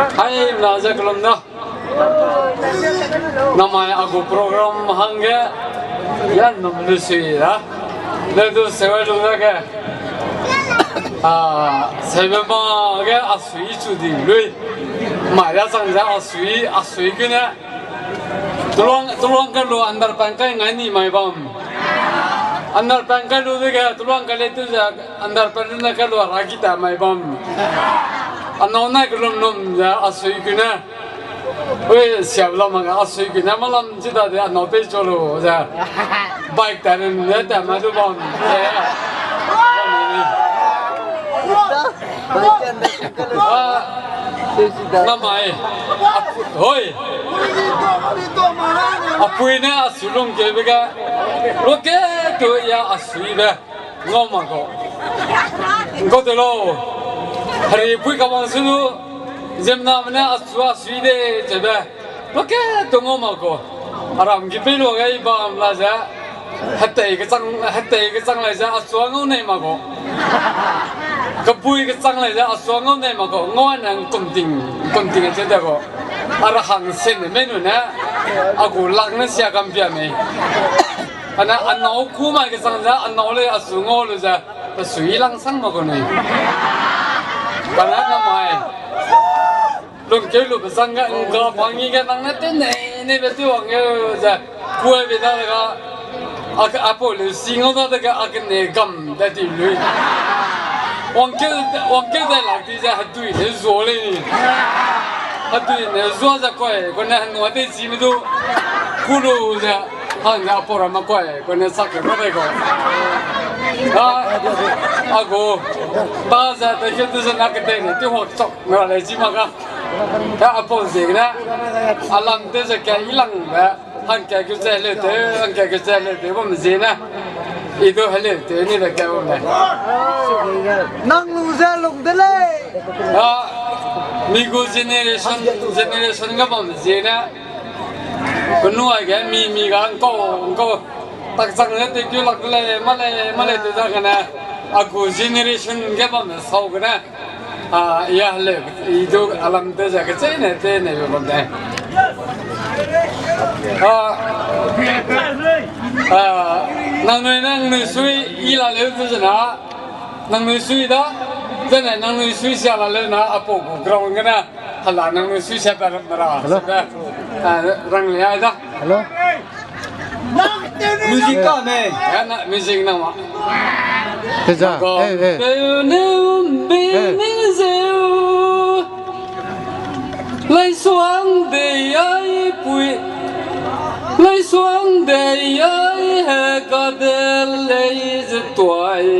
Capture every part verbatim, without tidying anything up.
Hai, na ze kelum da. Namai a gu program hangge, ya num lu sui da. Le du sewa lu dage. A, sebe ma ge a sui chu di lui. Mai ya chang ze a sui, a sui gene. Tuluang, tuluang ka lu under pant kai ngai ni mai bam. Under pant kai lu dege, tuluang ka le tu ze under pant ne kai lu ra ki ta mai bam. Anau nai kelum lum ze a sui gene. Ui, siap lam ga a sui gene malam chi da de anau pei cho lu ze. Bike ta ne ta mai du bam ze. Namai. Hoi. Apui ne a su lung kebe ga. Loke tu ya a sui be. Ngau ma ko. Ngau de lo. Hari pui ka bang su lu. Ziemna me ne a su a sui de ze be. Loke tu ngau ma ko. Aram ki pei lu ga i bam la ze. Hetei kechang, hetei kechang lai ze a sua ngau nei ma ko. Kebui kechang lai ze a sua ngau nei ma ko. Ngau nang kum ting, kum ting ze de ko. Ara hang sen ne mei nu ne. A gu lak ne sia kam pia mei. Ana anau ku mai kechang ze anau le a su ngau lu ze. A sui lang sang ma ko nei. Kana namai. Lungkeu lu be sang ge, ngga pangi ge nang ne te nei, nei be te wang ge, ze, kuai be da ga, a, a pau le si ngau da de ga, a kene gam da di lui. Wangkeu, wangkeu da lak di ze, hedui ne zuo le ni. Hedui ne zuo ze kuai, kone henua de zi me du, ku lu ze, hang ze a pau ra ma kuai, kone sak ke ma dai ko. A, a gu, ta ze, ta ke tu ze na ke te ne, tu ho chok. Nga le chi ma ga. Ka a pau ziegene. A lam te ze ka i lang be. Hangka ke ze le te, hangka ke ze le te, bam ziegene. I du hele te, ni le ka bam le. Nang lu ze lung de lei. A, mi gu generation, generation ga bam ziegene. Kenu ai ge mi, mi ga ngkau, ngkau. Tak chang ne te keu lak le, ma le, ma le te da gene. A gu generation ge bam ne sau gene. A, ya le, i du a lam te ze kechei ne, te ne be bam de. A, a, nangnui, nangnui sui i la leu te ze na, nangnui sui da, ze ne nangnui sui sia la leu na, a pau gu ground gene, hala nangnui sui sia be ra, hello. Sia be, a, rang le ai da. Hello. Music ka ne. Ya na, music na ma. Te za. Ko. Eh, eh. Peu ne um be Eh. ne zeu. Laisuang dei ai pui. Laisuang dei ai he ka de lei ze tuai.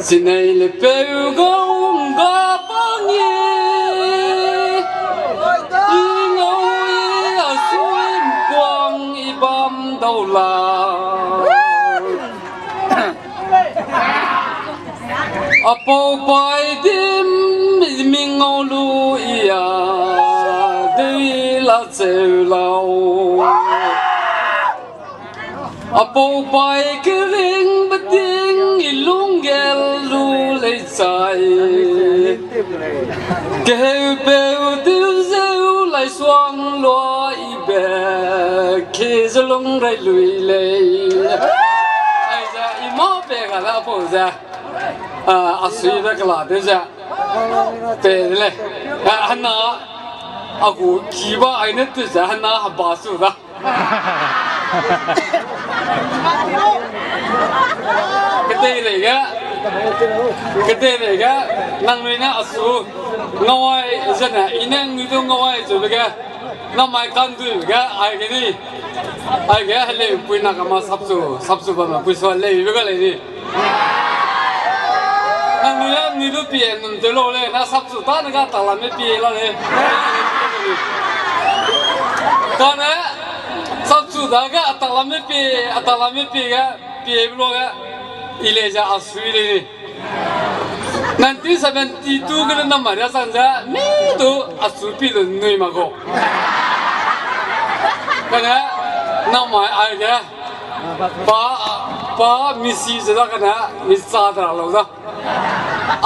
Sinei le peu gau ngga pang ye. I ngau ye a sui mpuang i bam dau la. A pau pai dim mi ngau lu i a dei la cheu lau. A pau pai kering beting i lung gel lu lei chai. Keheu peu tew zeu laisuang lua i be, ke ze lung rai lui lei. Ai ze i ma pe ga da pau ze. A, a sui be kela de ze. Pe de lei. A, hana, a gu ki ba ai ne tu ze, hana haba su da. Kedeireige, kedeireige, nangnui ne a su, ngau ai, zene, i ne nangnui du ngau ai, zebe ge, namai kandui ge, ai ge ni, ai ge, heleu pui na kama sapsu, sapsu bam pui sua lei, be ga lei ni. Nangnui a, nangnui du pie num te lo lei, na sapsu ta ne ga tala me pie la lei. Kane, sapsu da ga a tala me pie, a tala me pie ga, pie blo ga, i lei ze a sui lei ni. Nineteen seventy two ge na maria sang ze, mi du a su pi lu nui ma go. Kane, namai ai ge, pa, Pa misi ze da kane, mi cha da lau da.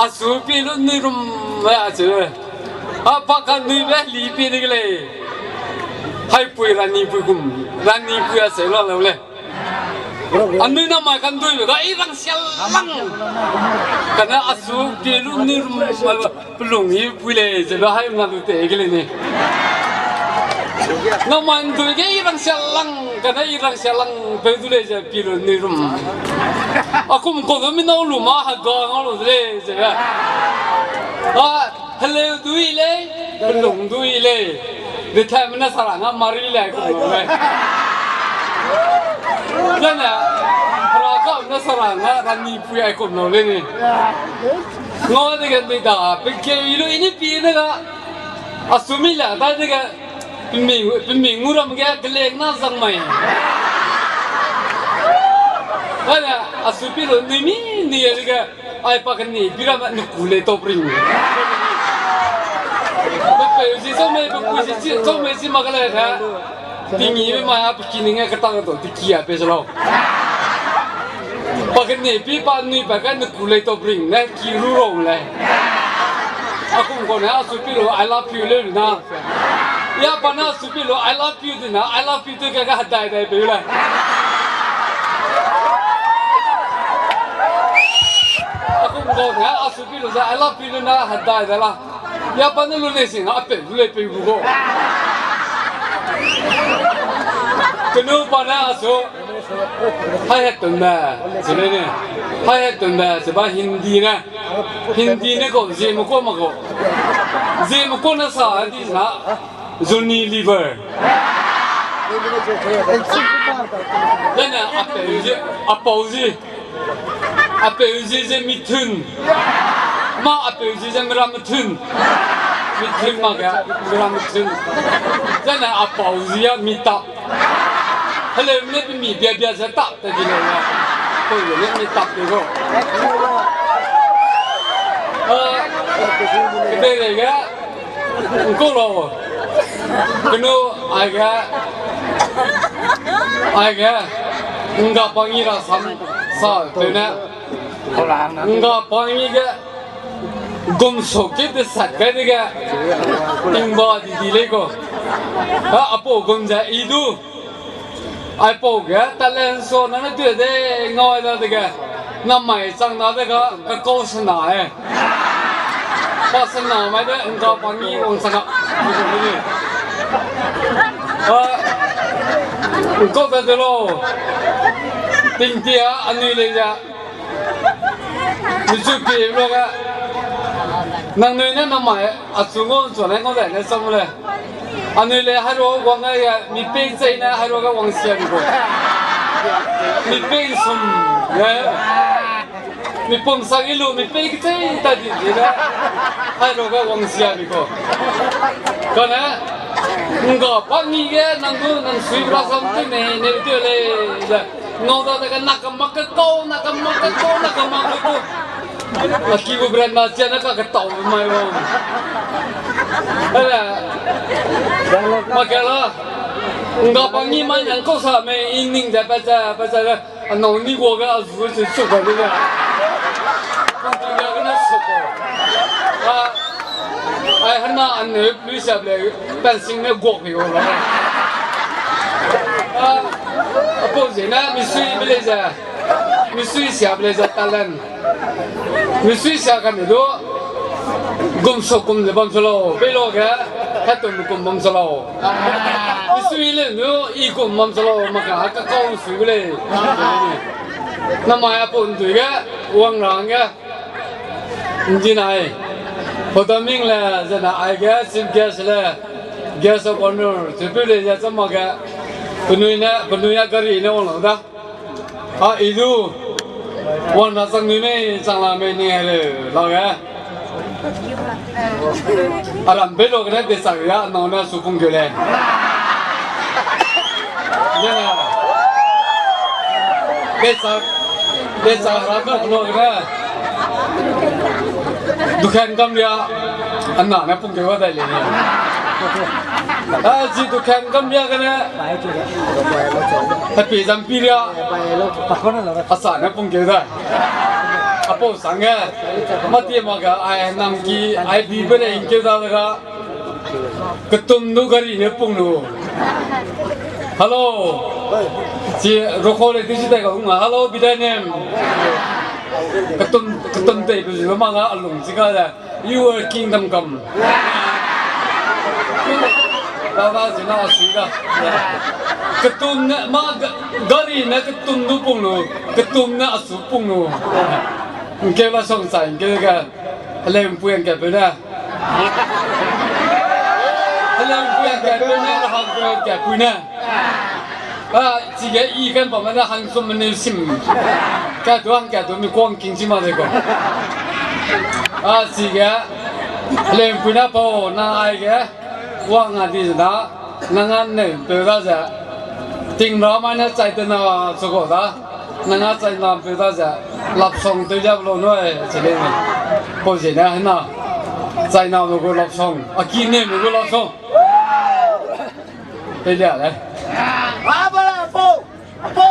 Asu pi lu nui rum me a che. A pa ka nui be li pi de lei. Haipui Ranipui gum, Ranipui a che la lau lei. Anui na mai kan dui be ga i rang sia lang. Kane asu pi lu nui rum me. Pelung i pui lei, ze be hai na du te ge lei ni. Na man dui ge i rang sia lang, kane i rang sia lang, peu du lei ze pi lu nui rum. A kum ko ge mi nau lu ma ha ga ngau lu de lei, ze be. A, heleu dui lei, pelung dui lei. Be thai me na sara nga mari lei kum lu lei. Zane, hera ka me na sara nga Ranipui ai kum lu lei ni. Ngau dege ndui da, pe keu i lu i ni pi dege, a sumi la da dege, pe mi, pe mi ngu ram ge keleng na zang mai. Ane, a su pi lu nui mi, nui e dege, ai pa keni, pi ram ne ku lei top ring. Pe peu zi zau mei, pe kui zi zau mei zi ma ka lei da. Tingi be mai a pe ki ning e kata ka to, pe ki a pe ze lau. Pa keni pi pa nui pa ka ne ku lei top ring ne ki ru rong lei. A kum ko ne a su pi lu I love you lei na. Ya pa ne a su pi lu I love you de na, I love you tu ka ka hedai dai pe lei. A kum ko ne a su pi lu za I love you lei na hedai dai la. Ya pa ne lu lei sing a pe lu lei pe gu ko. Kenu pa ne a su. Hai het tum da, se lei ne. Hai het tum da, se ba Hindi ne. Hindi ne ko, zie me ko ma ko. Zie me ko ne sa di na, Johnny Liver. Dene a peu zie, a pau zie. A peu zie ze Mithun. Ma a peu zie ze Mera Mithun. Mithun ma ga, Mera Mithun. Dene a pau zie a Mitap. Heleu ne pe mi bia bia ze tap te di le ya. Koi le ne mi tap te go. Ah, kedei le ga. Ngko lo. Kenu ai ga. Ai ga. Ngga pangi ra sam sa te ne. Ngga pangi ga. Gum so ke de sat ga de ga. Tingba di di le go. Ha apo gum za i du. Aipau ge talent so na ne teu de ngau da dege, namai chang na de ga, kakau sena e. Pa sena mai de, ngka pa ngi wang sena. A, ngkau da de lo. Tingtia anui lei ze. Michu pie lo ga. Nangnui ne namai achu ngau chu ne ngau dai ne sam le. Anui le hairo wang ai ga, mi pei chei ne hairo ga wang sia mi ko. Mi pei sum, eh. Mi pum sang i lu, mi pei kechei ta di di ne. Hairo ga wang sia mi ko. Kane, ngga pa ngi ge, nang du, nang sui ba sam tu ne, ne tu le, le. Ngau da de ga na ka mak ka kau, na ka mak ka kau, na ka mak ka kau. A ki gu brand na chia na ka ka tau mai wang. Hele. Ma ka la. Ngga pa ngi mai nang kau sa me i ning ze pa ze, pa ze. A nau ni gua ga a zu zu su ka de ga. Kung tu ga ga na su ko. A, ai hana a ne lui sa ble, pen sing ne guak ni wang la. A, a pau ze na mi sui ble ze. Mi sui sia ble ze talent. Mi sui sia ka mi du. Gum so kum ze bam so lau. Pei lo ge. Ka tum kum bam so lau. Mi sui le nu i kum bam so lau. Ma ka ka kau sui gu lei. Namai a pau ndui ge. Wang rang ge. Ndi nai. Hotaming le, zena ai ge, chief guest le, guest of honor, chief le, ya chama ge, penui ne, penui ya gari ne wang lau da. A, i du, wang na chang nui mei, chang la mei ni le, lau ge. Aram bei lo ge ne, de chang ya, nau ne su pung ge le. Zena. Pesa, pesa ra ka lo ga. Dukan kam lia, ana na pung ke wa dai le ni. A, zi du kang kam bia gene. Happy zampi ria. Asa ne pung keu da. Apau sang ge. Mati ma ga ai nam ki ai bi bere in keu da ga. Ketum du gari ne pung lu. Hello. Zi roko le di zi dai ga hung. Hello, bidai nem. Ketum, ketum tei pe zi ma ga alung zi ga da. You are kingdom come. Dada zina asui da. Ketum ne, ma ga-, gari ne ketum du pung lu, ketum ne asu pung lu. Ngke la song sai, ngke ga, helem pui ngke pe ne. Helem pui ngke pe ne, rahang pui ngke pui ne. A, chige i kan pa mane hang sum mane sim. Ka du hang ka du mi kuang king chi ma de ko. A, chige, lem pui na pau, na ai ge, wang a di ze da, na ngan ne peu da ze. Ting ra ma ne chai te na, so ko da. Na nga chai na peu da ze, lap song te ja lo noi, chile ni. Pau ze ne, na. Chai na mo gu lap song, a ki ne mo gu lap song. Teilia le. Ba, ba, apo, apo.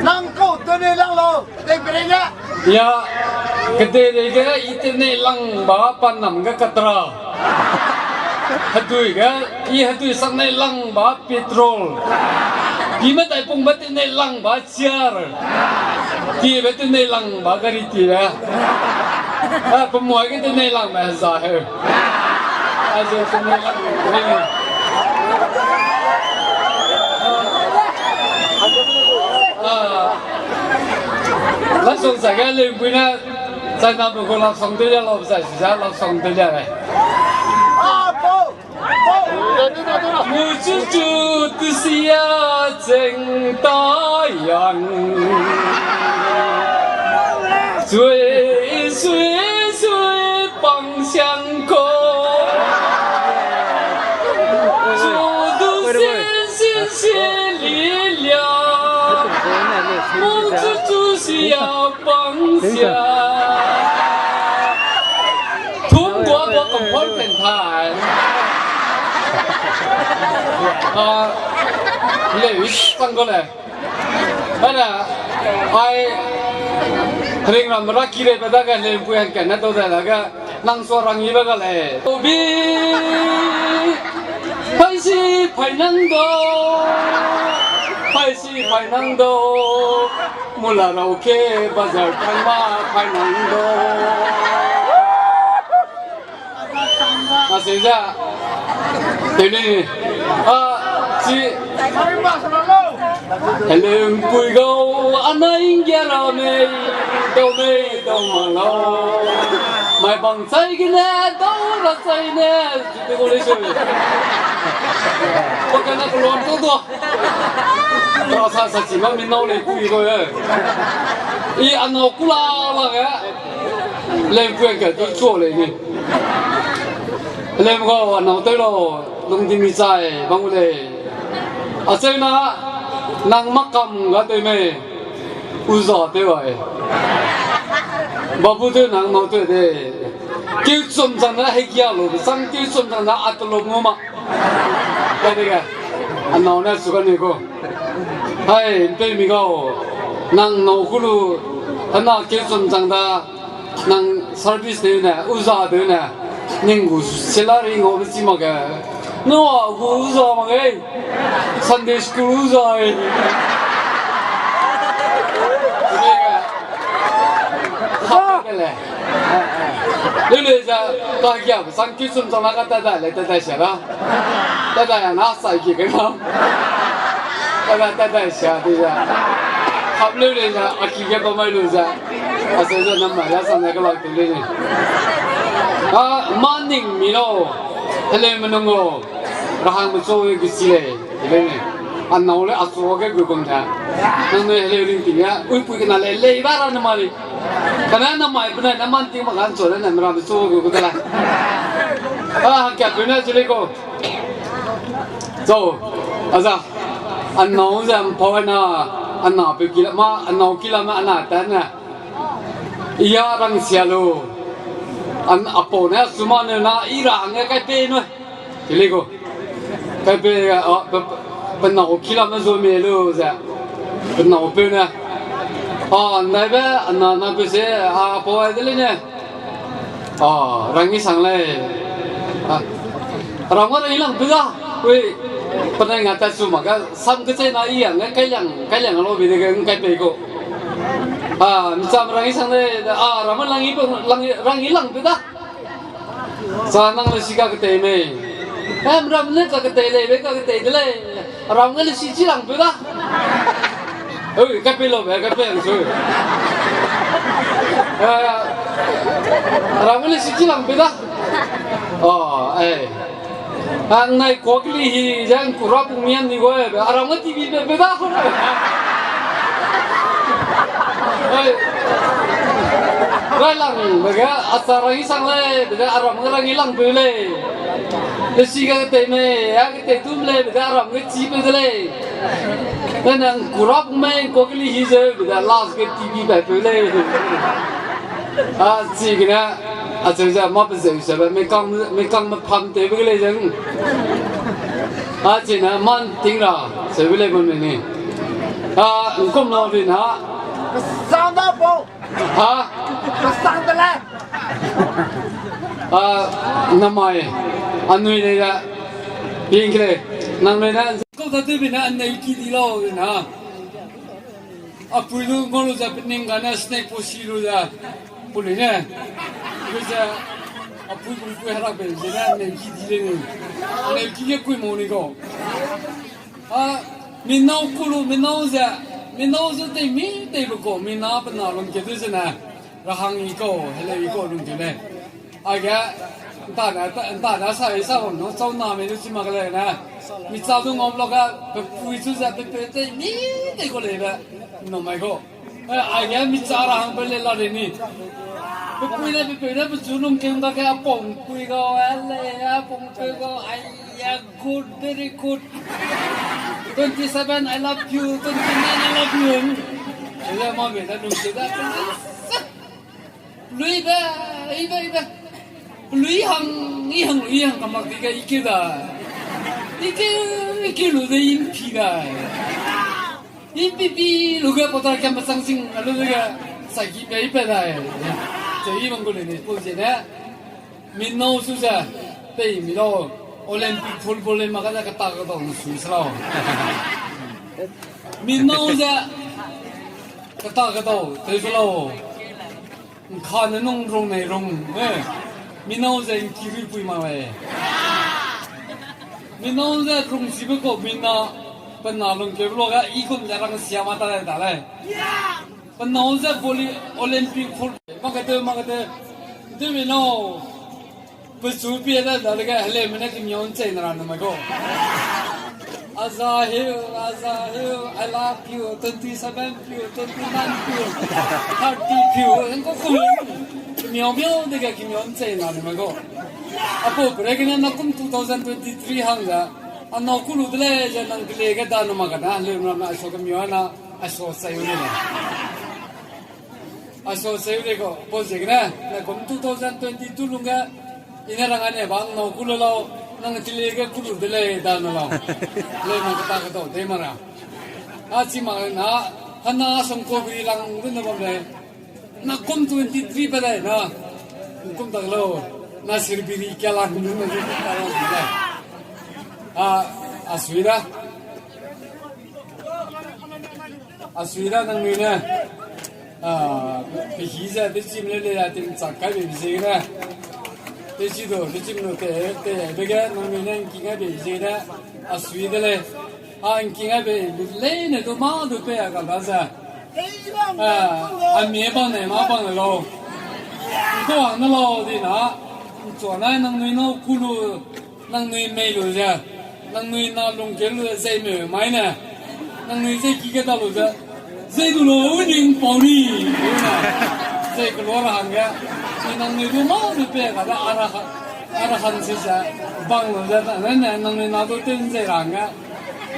Nang kau tene lang lo, tei pere ne. Ya, kedei ge i tene lang ba pan nam ge katra. Hedui ge, i hedui sak ne lang ba petrol. Ki me tai pung ba tene lang ba Siar. Tiebe tene lang ba gari tiebe. A, pemua ge tene lang me za he. A, ze tene lang me. A, la song sa ge le bui na, sa na bu ko la song de ya, la sa si ya, la song de ya le. Muchuchu tusia cheng ta yang. Sui, sui, sui pang siang ko. Zu du sin, sin, sin li lia. Muchuchu sia pang sia. Thum gua gua comfort pen thai. A, le, sang go le. Ana, ai, ring ram ra ki le ba da ga le pui han kan na to da ga. Nang sua rang i ba ga le. Obi, pai si, pai nang do. Pai si, pai nang do. Mula rau ke bazar kan ma pai nang do. A se za. Tele. A, si. Helem pui gau, ana inggia ra mei, dau mei, dau ma lau. Mai bang chai gene, dau ra chai ne, chute go le sui. Pakana ko lon to do. Ra sa sa chi ma mi nau le kui go e. I anau kula la ge. Lem pui ke tu cho le ni. Lem gau anau tei lo, lung di mi chai, bang u le. A cheu na, nang makam ga tei mei. Uza tei wai. Babu tei nang nau tei de. Keu chum chang na he gia lo, sang keu chum chang na at lo ngau ma. Ka de ga. Anau na su ga ni ko. Hai, mpe mi gau. Nang nau kulu. Ana keu chum chang da. Nang service de ne, uza de ne, ning gu salary ngau be chi ma ge. No, gu uza ma ge. Sunday school uza e. Ke le. Le le za, ta kia, sang ki sun zang la ka ta da le, ta da sha la. Ta da ya na sai ki ke na. Ta da, ta da sha de ya. Hap le le za, a ki ke ba mai lu za. A se za nam ma ya sang na ka lak te le le. A, ma ning mi lo. Hele me nung lo. Ra hang me cho ge si le. Hele me. A nau le a cho ge gu gum da. Nang ne hele ring ti ya. Ui pui ke na le le ba ra na ma le. Kana na mai puna na man ting ma kan cho le na me ra me cho ge gu da la. A, kia puna chile ko. Zo, a za. A nau za mpau na, a na pe kila ma, a nau kila ma a na ta na. Iya rang sia lo. An a pau na suma ne na i ra hang kai pe no. Chile ko. Kaipe, a, pe, pe, pe nâu kilame zu mi lu ze. Pe nâu peu ne. A, ndaibe, a, na, na peu se, a, pau ai de le ne. A, rang i sang lei. A, rang ma rang i lang peu da. Ui, penai nga ta su ma ga, sam ke chai na i yang, kai liang, kai liang lo bi de ge, kai pe ko. A, mi cham rang i sang lei, a, rang ma lang i, lang i, rang i lang peu da. Sa nang le si ka ketei mei. Em, ram ne ka ketei lei, be ka ketei de lei. Ram ne le si chi lang peu da. Ui, ka pe lo be, ka pe ang su. Eh, ram ne le si chi lang peu da. Oh, eh. Ang nai kuak li hi, zang kura pung mian ni go, eh, be, ram ne T V be peu da. Ai, rai lang, be ge, a sa rang i sang lei, be ge, a ram ge rang i lang peu lei. Le si ge tei mei, a ge tei tum lei, be ge, a ram ge chi peu de lei. Be nang kura pung mei, kuak li hi ze, be ge, last ge T V be peu lei. A, chi gene, a cheu ze, ma pe zeu se be, mei kang, mei kang me pham tewbe ge lei ze. A, chi ne, man ting ra, seube lei bam lei ni. A, ngkum lau ri na. Kesang da pau. Ha? Kesang de le. A, namai, anui lei da. Ping ke lei, nang lei na. Kau da tew bi na, aneu ki di lau ri na. A pui lu ngau lu ze pening gane snake pusi lu ze. Pulei ne. Lu ze, a pui kum pui herak be ze ne, aneu ki di lei ni. Aneu ki ge kui mau ni kau. A, mi nâu ku lu, mi nâu ze, mi nâu ze tei mi tei be kau, mi na pe na lungkeu du ze ne, ra hang i kau, heleu i kau lungkeu lei. Aige, nta ne, nta ne sa i sa bam nung, chau na mei du chi mak lei ne. Mi cha du ngau lak ge, pe pui chu ze, pe peu tei mi tei kau lei be, nung mai kau. Eh, aige mi cha ra hang pe le la de ni. Pe pui ne, pe peu ne, pe chu lungkeu dage, a pung pui gau, eh, le, a pung peu gau, ai, yeah, good, very good. Twenty seven, I love you. Twenty nine, I love you. Ele ma me da lungkeu da. Lui be, i be, i be. Lui hang, i hang, i hang kamak di ge i keu da. I keu, i keu lu de i mpi da. I mpi pi lu ge pota kam chang sing lu de ge. Sa ki be i pe da. Ze i bang gu le ni pu ze ne. Mi nâu su ze, tei mi lau, Olympic football le mak ka ze keta kedau su se lau. Mi nâu ze, keta kedau, tei se lau. Nka ne nung rung nei rung, eh. Mi nâu ze nki rui pui mak lei. Mi nâu ze rung sibe kau mi na, pe na lungkeu lu ge i kum ze rang sia ma ta lei da lei. Pe nâu ze volley Olympic football, mak ke te, mak ke te, te mi nâu. Pe chu pie da da ge, heleume ne kimiau nchei na ra nu mai kau. Aza heu, aza heu, I love you, twenty seven piu, twenty nine piu, thirty piu, heng kau kum. Kimiau miau dege kimiau nchei na nu mai kau. Apau perei gene na kum two thousand twenty three hang ze, a nâu ku lu de lei ze nang kele ge da nu mak gene, heleume na a sua kemiau na, a sua cheu de lei. A sua cheu de kau, apau ziegene, na kum two thousand twenty two lungge, i ne rang ane ba, nâu ku lu lau, nang kele ge ku lu de lei da nu lau. Lei nang keta ketau de ma ra. A chi mak na, hana song kau biri lang de na bam lei. Na kum twenty three pe lei na. Kum tak lau. Na sirbiri kia lang de na de ta lang de. A, a sui da. A sui da nangnui ne. A, pe hi ze, pe chim le le ya ting chak kai be ziegene. Pe chi du, pe chim lu te, te be ge nangnui ne ngking ai be ziegene. A sui de lei. A ngking ai be, leine du mâ du pe a ka da ze. A, a mie bang ne, mâ bang ne lau. Ngkau hang ne lau di na. Nchua nai nangnui nâu ku lu. Nangnui mei lu ze, nangnui na lungkeu lu ze zei meu mai ne, nangnui zei ki ge ta lu ze, zei du lu ning pau ni, zei kelu ra hangge, ni nangnui du mâ du pe ka da ara, ara han si ze, bang lu ze, ne, ne, nangnui na du tew zei ra hangge,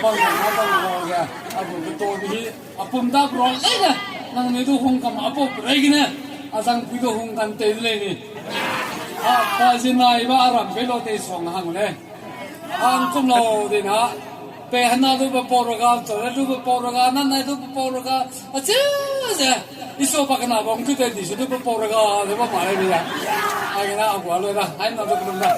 bang lu na bang lu ge, a gu keto bi hi, a pum da bro leine, nangnui du hung kam a pau perei gene, a zangpui du hung kam tei de lei ni. A, pa zi nai ba a ram pei lau tei suang hang lei. Hang kum lau de na, pe hena du pe pau raga, chau le du pe pau raga, nanai du pe pau raga, achi ze, Isua pa kena bam ku te di se du pe pau raga, ze bam ma lei de ya. Ai na a gua lei da, ai na du kelum da.